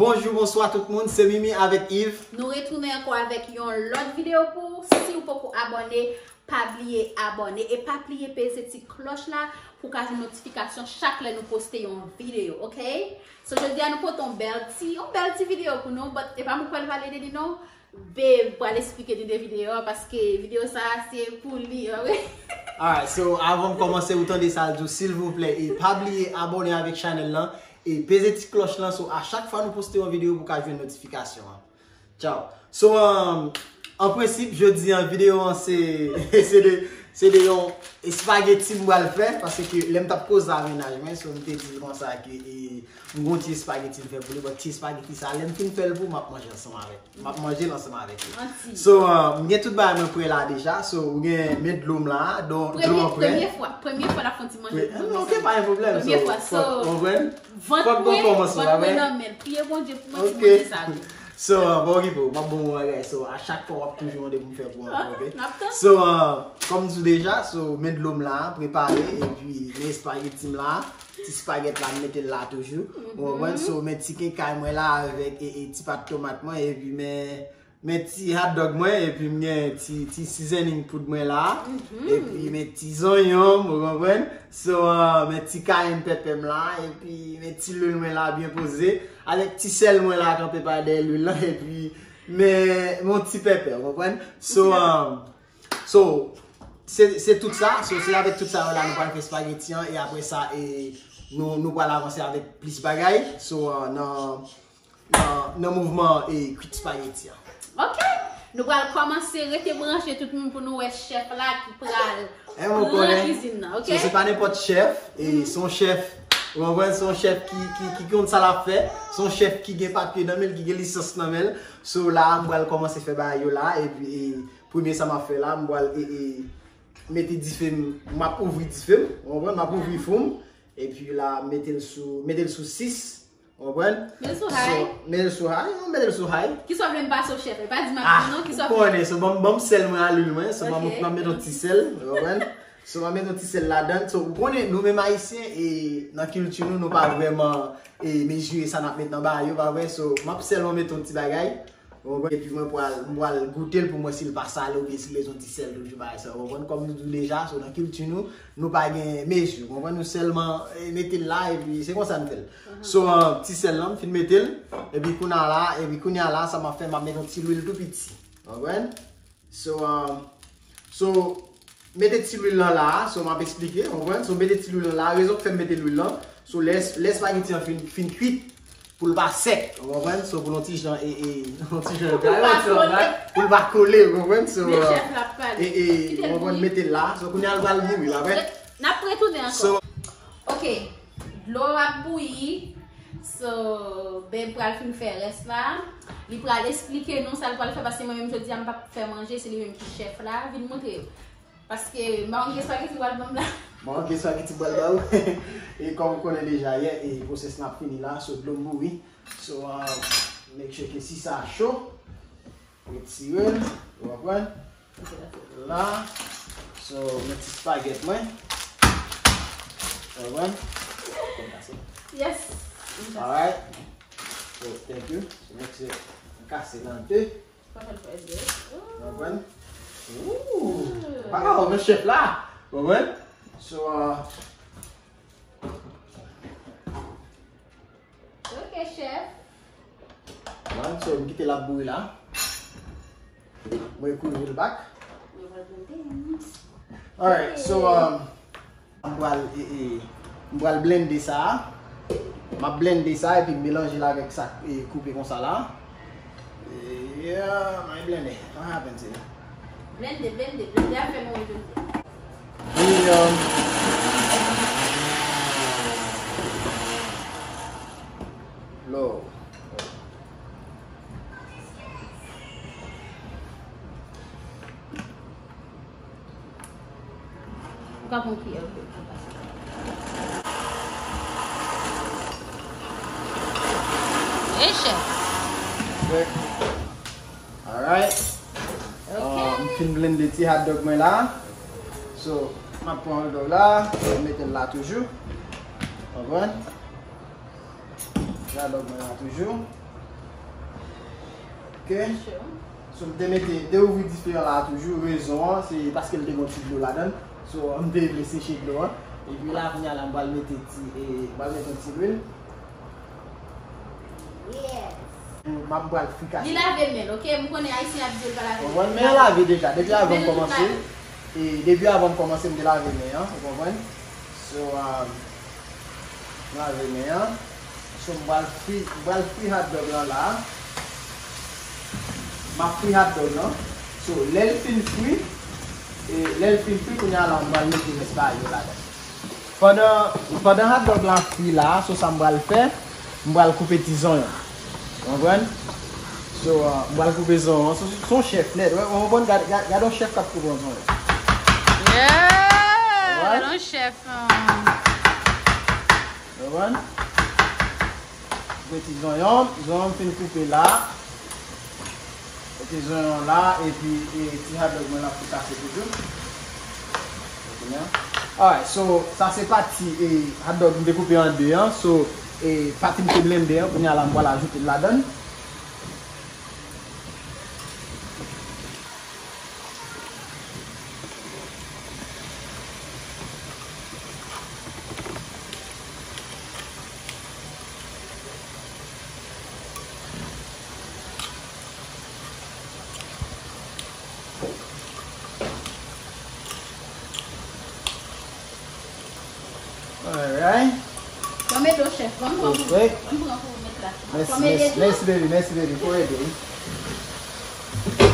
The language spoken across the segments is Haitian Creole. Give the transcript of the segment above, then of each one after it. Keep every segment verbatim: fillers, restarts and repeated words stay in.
Bonjou, bonswa tout moun, se Mimi avèk Yves. Nou retounen ankò avèk yon lòt videyo pou ou. Si w poko abòne, pa bliye abòne e pa bliye peze ti klòch la pou w ka jwenn notifikasyon chak lè nou poste yon videyo, oke? So, jodi a nou pote yon bèl ti, yon bèl ti videyo pou nou, but e pa mwen k pral pale de li non. Babe pral esplike nou de videyo a, paske videyo sa a se pou li, ok? Alright, so avan m kòmanse, ou tande sa l di w, silvouplè, e pa bliye abòne avèk chanèl lan, e peze ti klòch lan, so a chak fwa nou poste yon videyo pou w ka jwenn notifikasyon an. Tchao. So, um, an prensip, jodi an, videyo an se, se de, se de yon espageti m pral fè, paske lè m t ap koze a mennaj mwen, so m te di l konsa ke, e, m gon ti espageti m fè pou li, but ti espageti sa, lè m fin fè l pou ou, m ap manje ansanm avèk. M ap manje l ansanm avèk li. Manti. So, uh, m gen tout bagay mwen prè la deja. So, ou gen men dlo m la, don, dlo Premye, an prè. premye fwa, premye fwa l ap fè yon ti manje Wi, pou mwen ok, sa. pa gen pwoblèm. Premye So, fwa, so, fòk, ou konprann? vant Fòk gon mwen, kòmansman vant la, mwen men nan men l. Priye Bondye pou mwen ti Ok. manje sa tou. So, uh, pa okipe w, m ap bon bagay. So, a chak fwa w ap toujou mande pou m fè pou ou, Ah, ok? n ap tann. So, uh, kòm m di w deja, so, men dlo m la, prepare, epi men espageti m la, ti spagèt la, m mete l la toujou. Ou konprann? So, men ti kenkay mwen la avèk e, e ti pat tomat mwen, epi men, men ti hot dog mwen, epi m gen ti, ti seasoning poud mwen la, epi men ti zonyon m, ou konprann? So, uh, men ti kayenn pèpè m la, epi men ti lwil mwen la byen poze, avèk ti sèl mwen la kanpe pa dèyè lwil lan, epi men, men yon ti pèpè, ou konprann? So, um, so, se, se tout sa, so, se avèk tout sa yo la nou pral fè espageti an, e apre sa, e, nou, nou pral avanse avèk plis bagay, so, uh, nan, nan, nan mouvman e kwit espageti an. Ok, nou pral kòmanse, rete branche tout moun pou nou wè chèf la ki pral E mwen pran konnen, kizin nan, ok? So, se pa nenpòt chèf, e se yon chèf, ou konprann, se yon chèf ki, ki, ki konn sa l ap fè, se yon chèf ki gen papye nan men l, ki gen lisans nan men l. So, la, m pral kòmanse fè bagay yo la, epi, e, premye sa m ap fè la, m pral, e, e, mete dife m, m ap ouvri dife m, ou konprann, m ap ouvri fou m, epi la, mete l sou, mete l sou sis, ou konprann? Mete l sou high. So, mete l sou high, ou mete l sou high. Kisa w vle m pase w, chèf? E pa di m ap Ah, di non, kisa w ou konnen, so, ban m, ban m sèl mwen a lwil mwen, so, ban m Ok. nan met yon ti sèl, ou konprann? So, ban m met yon ti sèl ladan, so, ou konnen, nou menm Ayisyen, e nan kilti nou, nou pa vrèman, e mezire sa n ap met nan bagay yo, pa vre? So, m ap sèlman met yon ti bagay, ou konprann? Epi mwen pral, m pral goute l pou m wè si l pa sale oubyen si l bezwen ti sèl toujou, bagay sa, ou konprann? Kòm nou di w deja, so, nan kilti nou, nou pa gen mezi, ou konprann? Nou sèlman, e, mete l la, epi se konsa n fè l. So, uh, ti sèl lan, m fin mete l, epi kounye a la, epi kounye a la, sa m ap fè, m ap met yon ti lwil tou piti. Ou konprann? So, uh, so, mete ti lwil lan la, so, m ap eksplike, ou konprann? So, mete ti lwil lan la, rezon k fè m mete lwil lan, so, lè, lè espageti an fin, fin kwit, pou l pa sèk, ou konprann? So, pou l yon ti jan, e, e, yon ti jan Pou l pa kole. Pou l pa kole, ou konprann? So, Men uh, chèf la ap pale. e, e, Kite l ou konprann? bouyi. Mete l la, so, kounye a l pral bouyi, pa vre? N ap retounen ankò. So, Ok, dlo ap bouyi. So, Babe pral fin fè rès la. Li pral esplike nou sa l pral fè, paske mwen menm jodi a m p ap fè manje, se li menm ki chèf la. Vin montre yo. Paske m pa konn ki espageti w pral ban m la. M pa konn ki espageti m pral ba ou. E kòm ou konnen deja yè, e pwosès n ap fini la, so dlo m bouyi. So, uh, make sure ke si sa cho. Retire l, ou konprann? La, so, men ti spagèt mwen. Ou konprann? Yes. Alright. So, thank you. So, men ti kase l an de. Ou konprann? Ooh. Wow, men chèf la. Ou konprann? So, uh, Ok, chèf. Bon, so, m kite l ap bouyi la. Mwen kouvri l back. Alright, so, um, m pral, e, e, m pral blende sa. M ap blende sa epi m melanje l avèk sa, e, koupe konsa la. E, yeah, my blende. What happened to you? Blende, blende, blende a fè mwen jodi. William. Lo. Ou ka pran kiyè, ok. Hey, chèf. Alright. Ok. Uh, m fin blende ti hot dog mwen la. So, m ap pran hot dog la, m mete l la toujou. Konprann? Ti hot dog mwen la toujou. Ok. So, m te mete, m te ouvri dife an la toujou. Rezon an, se paske l te gen yon ti dlo ladan l. So, m te vle seche dlo an. Epi la, kounye a la, m pral mete ti, e, m pral mete yon ti lwil. Yes. M ap pral frikase. Li lave men l, ok? M konnen Ayisyen ap di l pa lave men. Konprann? Men l lave deja. Depi avan m kòmanse, e, depi avan m kòmanse, m te lave men an, ou konprann? So, um, lave men an. So, m pral fri, m pral fri hot dog lan la. M ap fri hot dog lan. So, lè l fin fri, e, lè l fin fri, kounye a la, m pral mete rès bagay yo ladan. Pandan, pandan hot dog la fri la, so sa m pral fè, m pral koupe ti zonyon. Ou konprann? So, uh, m pral koupe zonyon. So, se yon chèf nèt. Ou konprann? Gade, gade, gade yon chèf k ap koupe yon zonyon. Yeah! Alright. Gade yon chèf. Ou konprann? Koupe ti zonyon, zonyon m fin koupe la. Koupe zonyon la, epi, e, ti hot dog mwen la pou kase toujou. Alright, so, sa se pati, e, hot dog m te koupe an de an. So, e, pati m te blende an, kounye a la, m pral ajoute l ladan l. Alright. Ban m ede w, chèf. Ban m pran pou, ban m pran pou met la. Mèsi, mèsi, mèsi, baby, mèsi, baby, pou ede.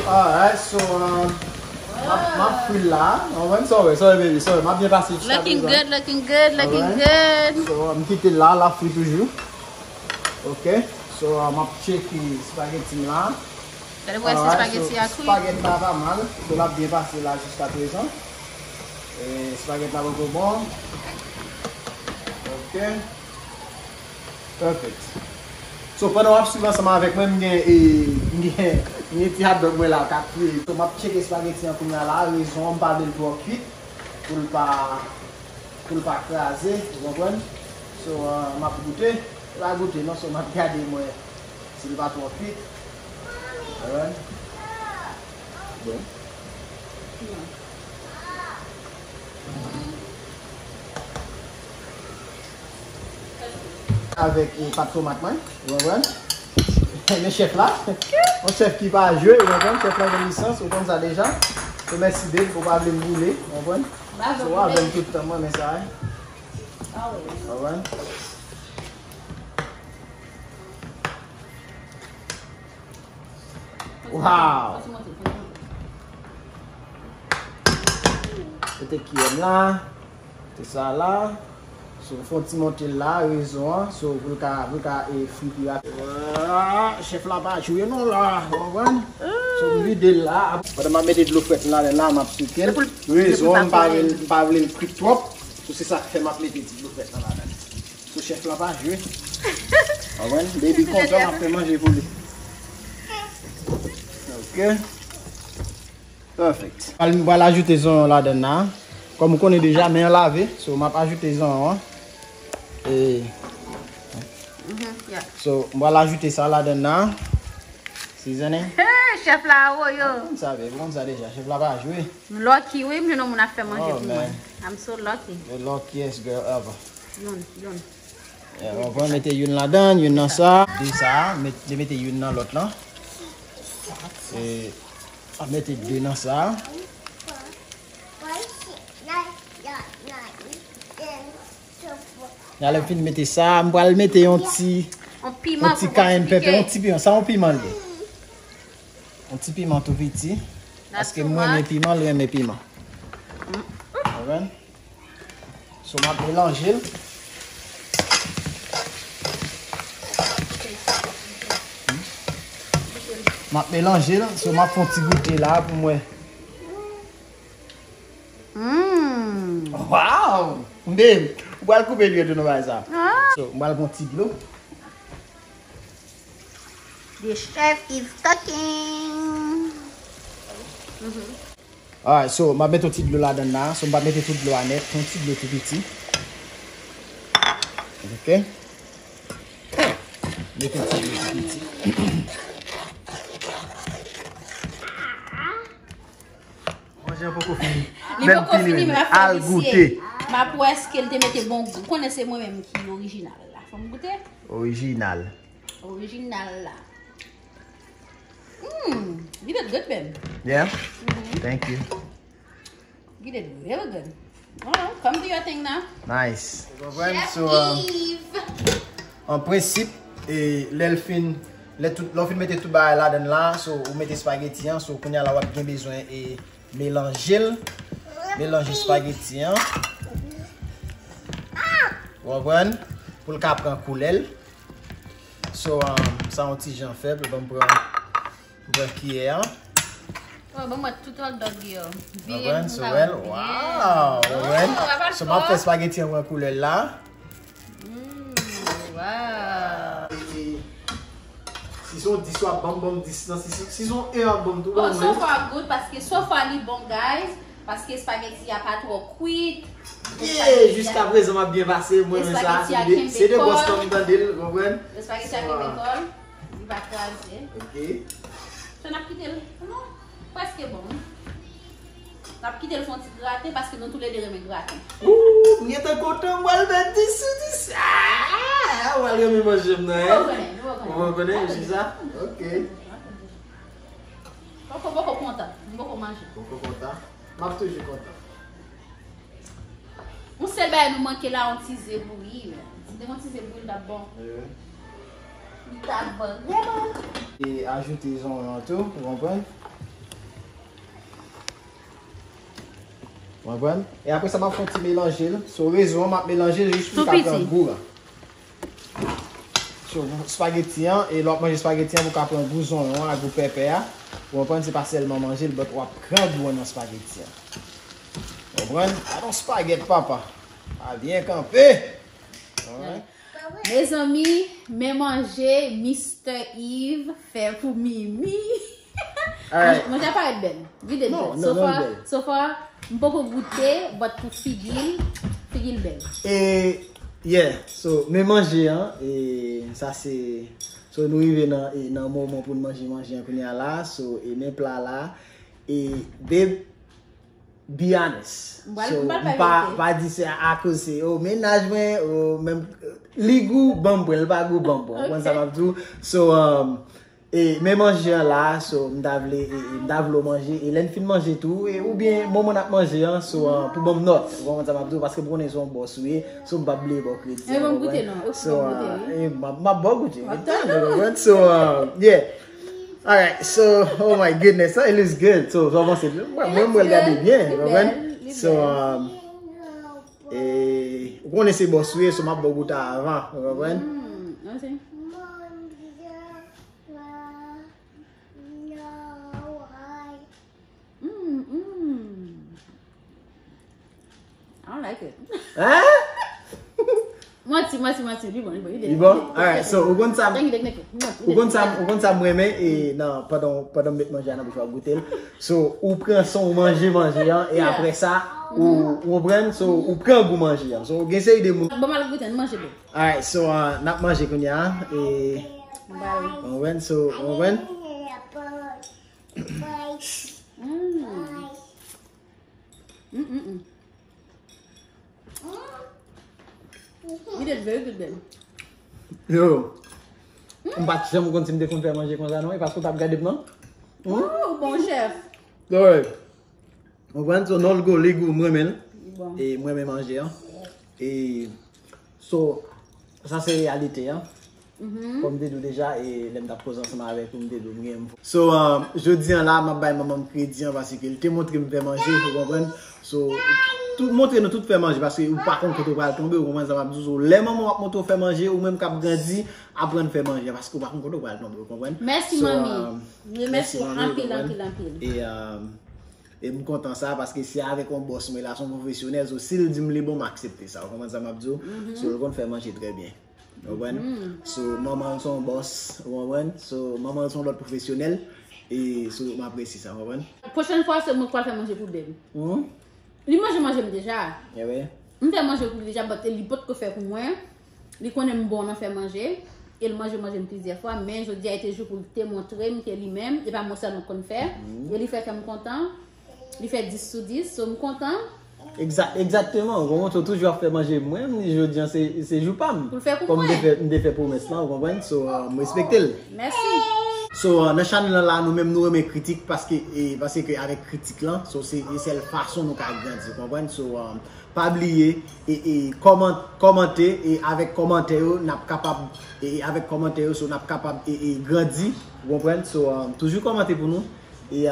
Alright, so, um, m ap, m ap fri l la. Ou konprann? Sorry, sorry, baby, sorry. M ap byen pase jiska prezan. Looking good, looking good, looking good. Alright. So, m kite l la, l ap fri toujou. Ok. So, uh, m ap tcheke spaghetti m la. Gade pou wè si spaghetti a kwi. Alright, so, spaghetti la pa mal. So, l ap byen pase la jiska prezan. E, spaghetti la poko bon. Ok. Perfect. So, pandan w ap swiv ansanm avèk mwen, m gen, e, m gen, m gen ti hot dog mwen la k ap fri. So, m ap tcheke spaghetti an kounye a la. Rezon an, m pa vle l twò kwit pou l pa, pou l pa kraze, ou konprann? So, uh, m ap goute. Se pa goute non, so m ap gade mwen si l pa twò kwit. Alright. Bon. Avèk, e, pat tomat mwen, ou konprann? Men chèf la, yon chèf ki pa jwe, ou konprann? Chèf la gen lisans, ou konn sa deja. So, mèsi, babe, ou pa vle m boule, ou konprann? So, w avè m tout tan, mwen, men sa, wi. Ou konprann? Wow! Mete kiyè m la. Mete sa la. So, fè yon ti monte la, rezon an. So, pou l ka, pou l ka, e, fri pi rapid. Voilà, chèf la pa jwe non la, ou konprann? So, m vide l la. Pandan m ap mete dlo frèt la, la, m ap souke l. Rezon an, m pa vle, m pa vle l kwit twòp. So, se sa k fè m ap mete ti dlo frèt la ladan l. So, chèf la pa jwe. Ou konprann? Baby kontan, m ap fè manje pou li. Ok. Perfect. M pral ajoute zonyon ladan la. Kòm ou konnen deja, men an lave. So, m ap ajoute zonyon an. E, so, m pral ajoute sa ladan la. Seasoning. Hey, chèf la, woyo. Ou konn sa, baby, ou konn sa deja. Chèf la pa jwe. Lucky, wi, m jwenn yon moun ap fè manje pou mwen. I'm so lucky. The luckiest girl ever. Youn, youn. Yeah, ou pran mete youn ladan, youn nan sa. De sa, met, mete youn nan lòt lan. E, mete de nan sa. Alè m fin mete sa, m pral mete yon ti, yon ti kayenn pèpè, yon ti piman. Sa yon piman li ye. Yon ti piman tou piti. Paske m renmen piman, l renmen piman. Alright. So, m ap melanje l. M ap melanje l. So, m ap fè yon ti goute la pou m wè. Mm. Wow! Babe, ou pral koupe lwil tou nan bagay sa. Ah. So, m pral pran ti dlo. The chef is cooking. Mhm. Alright, so, m ap mete yon ti dlo ladan la. So, m pa mete tout dlo a nèt. Yon ti dlo tou piti. Ok. Mete yon ti dlo tou piti. Jan poko fini. Li poko fini, men ap fè Al visye. Goute. M ap wè èske l te mete bon gou. Konnen se mwen menm ki orijinal la. Fò m goute? Orijinal. Orijinal la. Hmm, you did good, babe. Yeah? Thank you. You did really good. Oh, come do your thing now. Nice. Ou konprann? So, um, Eve. An prensip, e, lè l fin, lè tout, lè w fin mete tout bagay ladan l la, so, ou mete espageti an, so, kounye a la w ap gen bezwen e melanje l, melanje espageti an. Ou konprann? Pou l ka pran koulè l. So, um, sa yon ti jan fèb, ban m pran, m pran kiyè an. Oh, bon, mwen tout hot dog yo. Ou konprann? So, well, wow, ou konprann? So, m ap fè espageti an pran koulè l la. Mm, wow. E, si se yon dis w ap ban m, ban m dis lan. Si, si, si se yon en w ap ban m tou, Bon, ban m so en. Far good, paske so far li bon, guys. Paske espageti a pa twò kwit. Yeah, jiska prezan m ap byen pase, mwen menm sa. Espageti a Se de, kenbe se de bòs kòl. Lan m tande l, ou konprann? Espageti a kenbe kòl. Li pa kraze. Ok. So, n ap kite l. Non, prèske bon, wi. N ap kite l fè yon ti graten, paske nou toulede renmen graten. Ooh, m gentan kontan, m pral fè dis sou dis. Ah, m pral renmen manje m nan, Nou hein? konnen, nou konnen. Ou konprann, se sa? Ok. Poko, poko kontan. M poko manje. Poko kontan. M ap toujou kontan. Yon sèl bagay nou manke la, yon ti ze bouyi, men. Si te yon ti ze bouyi, l t ap bon. Wi. Li t ap bon. Vrèman. E ajoute zonyon an tou, ou konprann? Ou konprann? E apre sa, m ap fè yon ti melanje l. So, rezon an, m ap melanje l jis pou l ka pran gou la. So, espageti an, e lè w ap manje espageti an, pou w ka pran gou zonyon an ak gou pèpè a. Ou konprann, se pa sèlman manje l, but w ap pran gou an nan espageti an. Ou konprann? A non, spaghetti, papa. Pa byen kanpe. Alright. Mezanmi, men manje Mister Eve fè pou Mimi. Alright. Manje a parèt bèl. Vide Non, bèl. non, non, Sofa, bèl. Sofa, m poko goute, but pou figi l, figi l bèl. E, yeah, so, men manje an, e, sa se, so, nou rive nan, e, nan moman pou n manje manje an kounye a la, so, e, men pla la, e, babe, be honest. M pral- So, m pral m bay pa, verite. Pa di se akoz se, oh, mennaj mwen, oh, menm, li gou, ban m pran, li pa gou, ban m pran. Ou konprann sa m ap di w? So, um, e, men manje an la, so, m ta vle, e, e, m ta vle w manje, e lè n fin manje tou, e, oubyen moman n ap manje an, so, uh, pou ban m nòt. Ou konprann sa m ap di w? Paske m konnen se yon bòs ou ye, so, m p ap bliye ba w kredi. E, ban m goute non. Ok, So, ban m goute, uh, wi. e, m ap, m ap ba w goute. M ap Ou tann ou. konprann? So, uh, yeah. Alright, so, oh my goodness, huh? It looks good. So, so, avanse. Mwen, mwen, mwen gade byen, Li ou konprann? bèl, li So, bèl. um, e, ou konnen se bòs ou ye, so m ap ba w goute avan, ou konprann? Hmm, ok. Mm, mm. I don't like it. Hein? Manti, manti, manti. Li bon, li bon, li bon. Li bon? Alright, so, ou konn sa, Thank you, thank you. ou konn sa, ou konn sa m renmen, e nan, pandan, pandan m met manje a nan bouch ou ap goute l. So, ou pran son, ou manje manje an, e Yeah. Apre sa, ou, ou konprann, so, ou pran gou manje an. So, gen seri de moun. Bon, m al goute, n manje bèl. Alright, so, uh, n ap manje kounye a, e, Bye. ou konprann, so, ou konprann? Mm. Mm, mm, mm. You did very good, babe. Yo, m pa t janm konn si m te konn fè manje konsa non, e paske w t ap gade m nan. Oh, bon chèf. Alright. Ou konprann? So, non, l gou, li gou, m renmen l. Bon. E m renmen manje an. E, so, sa se reyalite an. Mhm. Kòm m te di w deja, e lè m t ap koze ansanm avèk ou, m te di w m gen. So, um, jodi an la, m ap bay manman m kredi an paske l te montre m fè manje, ou konprann? So, tout, montre nou tout fè manje paske ou pa konn kote w pral tonbe, ou konprann sa m ap di w? So, lè manman w ap montre w fè manje, ou menm k ap grandi, aprann fè manje paske ou pa konn kote w pral tonbe, ou konprann? Mèsi, So, manmi. um, Remèsye w manmi, ou anpil, konprann? Anpil, anpil. E, um, E m kontan sa paske se avèk yon bòs mwen la, se yon pwofesyonèl. So, si l di m li bon, m aksepte sa. Ou konprann sa m ap di w? So, l konn fè manje trè byen. Ou konprann? So, manman l se yon bòs. Ou konprann? So, manman l se yon lòt pwofesyonèl. E, so, m apresye sa. Ou konprann? Pwochèn fwa, se mwen k pral fè manje pou bebe. Mhm. Li manje manje m deja. Ewe. M fè manje pou li deja, but li potko fè pou mwen. Li konnen m bon nan fè manje. E l manje manje m plizyè fwa. Men jodi a, e te jou pou l te montre m ke li menm, e pa mwen sèlman k konn fè. E li fè kè m kontan. Li fè dis sou dis, so m kontan. Egzakteman, ou konprann, so toujou ap fè manje mwen, m di jodi an se jou pa m. Kòm m te fè pwomès lan, ou konprann, so m respekte l. Mèsi. So nan chanèl lan la, nou menm nou renmen kritik paske paske avèk kritik lan, so se sèl fason nou ka grandi, ou konprann, so pa bliye e kòmante e avèk kòmantè yo n ap kapab e avèk kòmantè yo so n ap kapab e grandi, ou konprann, so toujou kòmante pou nou. E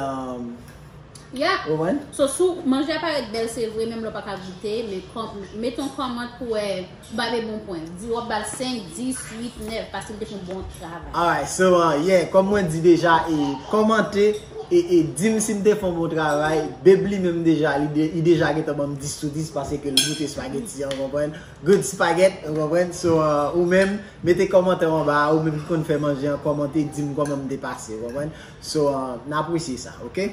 Yeah. So si manje a parèt bèl se vre, menm lè w pa ka goute, men mete yon kòmant pou wè, ba l bon pwen. Di w ap ba l senk, dis, uit, nèf paske l te fè yon bon travay. Alright, so yeah, kòm mwen di deja, e kòmante e e di m si m te fè yon bon travay. Babe li menm deja, li deja gentan ban m dis sou dis paske l goute espageti an, ou konprann. Good spaghetti, ou konprann. So ou menm, mete kòmantè anba a, ou menm ki konn fè manje an, kòmante, di m kòman m te pase, ou konprann. So n apresye sa, oke?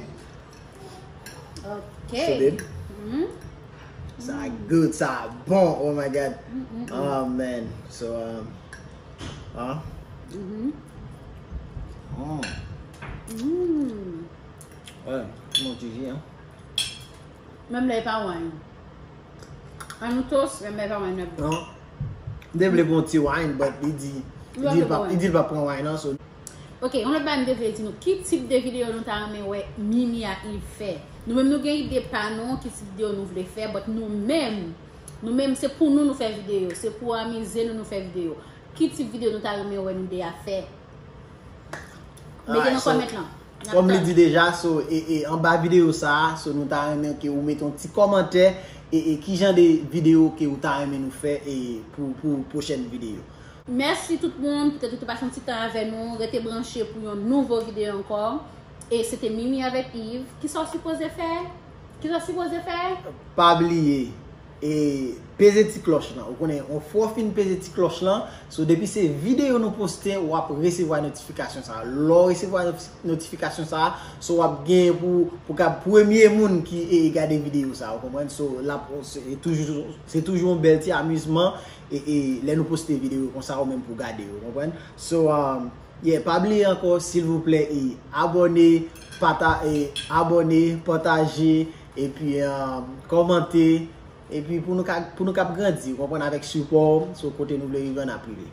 Ok. So babe, sa good, sa bon, oh my god. Oh man. So um, ah. Mm-hmm. Oh. Mm. Well, mon Gigi, hein. Menm lè e pa wine. An nou toast, menm lè e pa wine nan bouch. Non. M te vle pran yon ti wine, but li di li di l pa pran wine nan, so. Ok, yon lòt bagay m te vle di nou, ki tip de videyo nou ta renmen wè Mimi ak Yves fè? Nou menm nou gen ide pa nou ki tip videyo nou vle fè, but nou menm, nou menm se pou nou nou fè videyo, se pou amize nou nou fè videyo. Ki tip videyo nou ta renmen wè nou de a fè? Mete nan kòmant lan. Kòm li di deja, so e e anba videyo sa a, so nou ta renmen ke ou mete yon ti kòmantè e e kijan de videyo ke ou ta renmen nou fè e pou pou pwochèn videyo. Mèsi tout moun poutèt ou te pase yon ti tan avè nou. Rete branche pou yon nouvo videyo ankò. E se te Mimi avèk Yves. Kisa w sipoze fè? Kisa w sipoze fè? Pa bliye e peze ti klòch lan. Ou konnen, yon fwa w fin peze ti klòch lan, so depi se videyo nou poste, w ap resevwa notifikasyon sa a. Lè w resevwa notifikasyon sa a, so w ap genyen pou pou ka premye moun ki e gade videyo sa a, ou konprann? So l ap se toujou se toujou yon bèl ti amizman e e lè nou poste videyo konsa ou menm pou gade yo, ou konprann? So um, yeah, pa bliye ankò silvouplè e abòne, pata e abòne, pataje epi um, kòmante epi pou nou ka pou nou k ap grandi, ou konprann, avèk sipò w, so kote nou vle rive an ap rive.